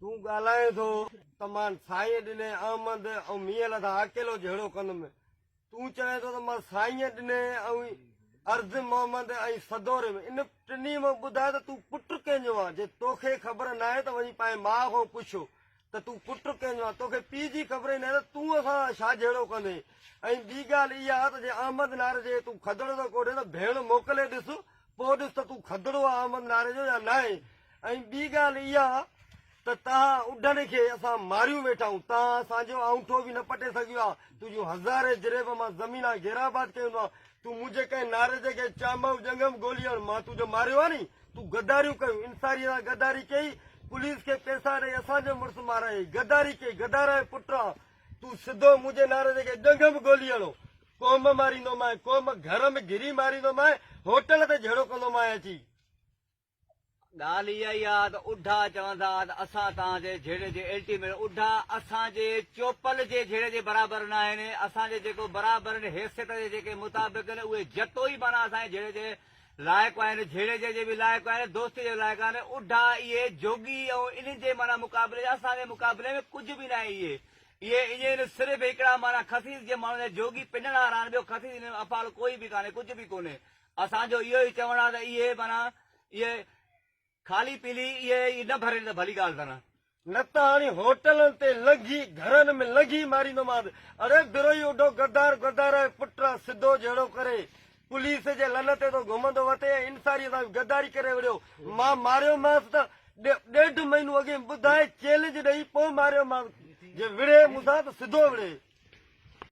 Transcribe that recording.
تون ڳالهائين ٿو ته مان سائينء ڏني احمد ۽ مينهل سان اڪيلو جهيڙو ڪندم. تون چوين ٿو ته مان سائينء ڏني ۽ عرض محمد ۽ سدوري ۾ ان ٽنهي مان ٻڌاء ته تون پٽ ڪنهن جو آن؟ جي توکي خبر ناهي ته وڃي پنهنجي ماء کان پڇ ته تون پٽ ڪنهن جو آن؟ توکي پيء جي خبر ئي ناهي ته تون اسان سان ڇا جهيڙو ڪندين؟ ۽ ٻي ڳالهه اها ته جي احمد ناري جي تون کدڙو ٿو ڪوٺين ته ڀيڻ موڪلي ڏس، پوء ڏس ته تون کدڙو آن احمد ناري جو يا ناهي؟ ۽ ٻي ڳالهه اها ته توهان اڍن کي اسان ماريون ويٺا آهيون، توهان اسان جو آئونٺو به نه پٽي سگهيو آهي، تنهنجون هزارين جريب مان زمينان غيرآباد ڪيون هوندو آهي، تون منهنجي ڪنهن ناريجي کي چانبئو ڄنگهه م گولي هڻ، مان تنهنجو ماريو آهي ني، تون غداريون ڪيون، انصاريء سان غداري ڪئي، پوليس کي پئسا ڏئي اسان جو مڙس مارايئي، غداري ڪئي، غدار جو پٽ آن، تون سڌو منهنجي ناريجي کي ڄنگهه م گولي هڻو، قوم ماريندومانء، قوم گهر م گهري ماريندومانء، هوٽل تي جهيڙو ڪندومانء اچي. ڳالهه اها ئي آ ته اڍا چون ٿا ته اسان توهان جي جهيڙي جي الٽيميٽ اڍا اسان جي چوپل جي جهيڙي جي برابر ناهن اسان جي جيڪو برابر آهن حيثيت جي جيڪي مطابق آهن اهي جتوئي معنيٰ اسان جي جهيڙي جي لائق آهن جهيڙي جي جي به لائق آهن دوستي جي به لائق آهن اڍا اهي جوڳي ۽ انهن جي معنيٰ مقابلي جي اسان جي مقابلي ۾ ڪجهه به ناهي اهي اهي ائين صرف هڪڙا معنيٰ خسيس جي ماڻهن جا جوڳي پنڻ وارا آهن ٻيو خسيس انهن ۾ افعال ڪوئي به ڪانهي ڪجهه به ڪونهي اسان جو اهو ئي چوڻ آهي ته اهي معنيٰ اهي خالي پيلي اهي ئي نه ڀرين ته ڀلي ڳالهه اٿن. نه ته هاڻي هوٽلن تي لنگهي گهرن ۾ لنگهي ماريندومانس. اڙي بروهي اڍو غدار غدار جو پٽ آ سڌو جهيڙو ڪري پوليس جي لن تي ٿو گهمندو وتي ۽ انصاريء سان به غداري ڪري وڙهيو. مان ماريومانس ته ڏيڍ مهينو اڳي ٻڌائي چئلينج ڏئي پوء ماريومانس. جي وڙهي مون سان ته سڌو وڙهي.